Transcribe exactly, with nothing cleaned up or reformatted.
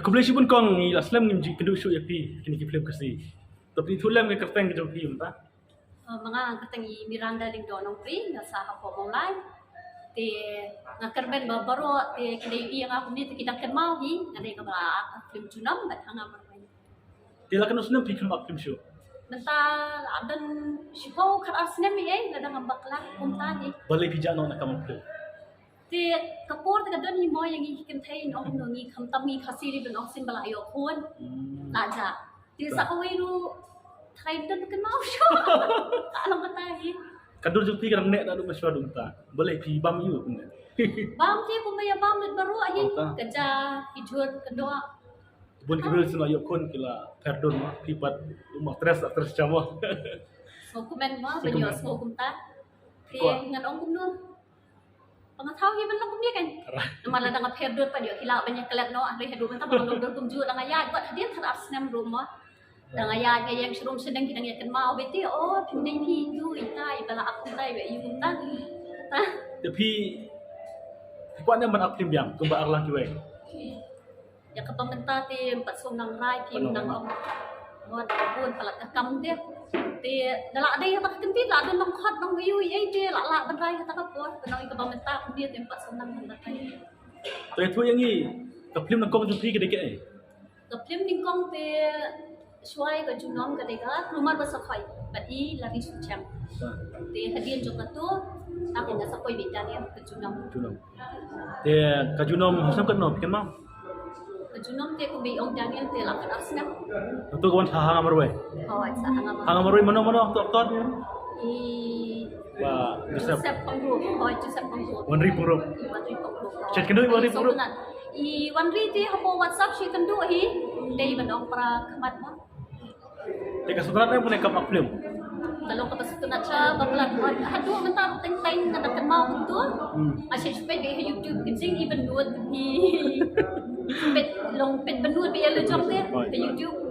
Khublei shibun kong, ngi la slem ngim ju ïakynduh shuh ïa phi ha kine ki film Khasi. To phi ïathuh lem ïa ka kyrteng ka jong phi mynta. Uh, ma nga ka kyrteng i Miranda Lyngdoh Nongpri, nga sah hapoh Mawlai. Te nga kyrmen ba baroh te ki dei ïa nga kumne te ki dang kynmaw hi, nga dei kaba la act ha film Junom bad Hangam Marwei. Te la katno snem phi khlem act film shuh? Mynta la don shiphew khat ar snem hi, eh, la dang ngam bakla kumta hi. Balei phi jah noh na kam film? Te ka por te ka don hi mo ïa ngi ki kynthei, ngi ong ngi khamtam ngi Khasi ri, don ong sien ba la ïoh khun. Hmm. La jah. Te sa kawei ruh trai don kynmaw shuh. Ka long kata hi. Ka dur jong phi ka dang neh da dum shuwa dum ta. Balei phi bam ïa u kumne? Bam te kumba ïa bam lut baroh hi. Oh, ta. Ka ja, ki jhur, ka doh. Bun ki briew sien ïoh khun ki la pher dur ma phi pat u ma actress, actress chamo. Sngewkmen ma ban ïoh sngewkmen kumta. Te ngan ong kumno? Ba nga thaw hi ban long kumne kan. Namar lada nga pher dur pat ïoh ki lah ban ïa klet noh, ah, lei haduh mynta ba nga long dur kumjuh, lada nga ïaid bad hadien khat ar snem ruh mo. Lada nga ïaid nga ïeng sha rum sha neng ki dang ïa kynmaw beit te, oh, phim dei phi tu, ita i ba la act kumta, i ba ïa kumta. Te phi, phi kwah ne ban act film biang kumba Arlang Kiwei? Ïa kaba mynta te ym pat sngewdang rai, ki ym dang ong. Wat bun palat ka kam te. Te da lah dei kata ka kynti, lah don nongkhot nong ïu ei te lah lah ban rai kata ka por. Te nong ïa kaba mynta kumne te ym pat sngewdang ban rai. To ïathuh ïa ngi, ka film nyngkong jong phi ka dei kaei? Ka film nyngkong te shuwa ïa ka Junom ka dei ka Kulmar Ba Sa Khoi bad i Lari Shuchang. Te hadien jong katu, ta ka nga sa poi beit Daniel ka Junom. Junom. Te ka Junom ha snem katno phi kynmaw? Ka Junom te kumba ong Daniel te la khat ar snem. Katu ka wan ha Hangam Marwei? Hooid, sa Hangam Marwei. Hangam Marwei mano mano tu aktor? I Ba Joseph. Joseph Pangrup. Hooid, Joseph Pangrup. Wanri Pangrup. I Wanri Pangrup. Chet kynduh i Wanri Pangrup? I Wanri te hapoh WhatsApp shi kynduh hi. Dei ban ong para khmat mo. Te ka sngewtynnat ne kam act film? Ka long kaba sngewtynnat sha ba palat. Haduh mynta teng teng nga da kynmaw kumtu. Hmm. Nga shait peit ha YouTube ka jing i Bynnud hi. Peit long peit Bynnud ba ïa la jong te ha YouTube.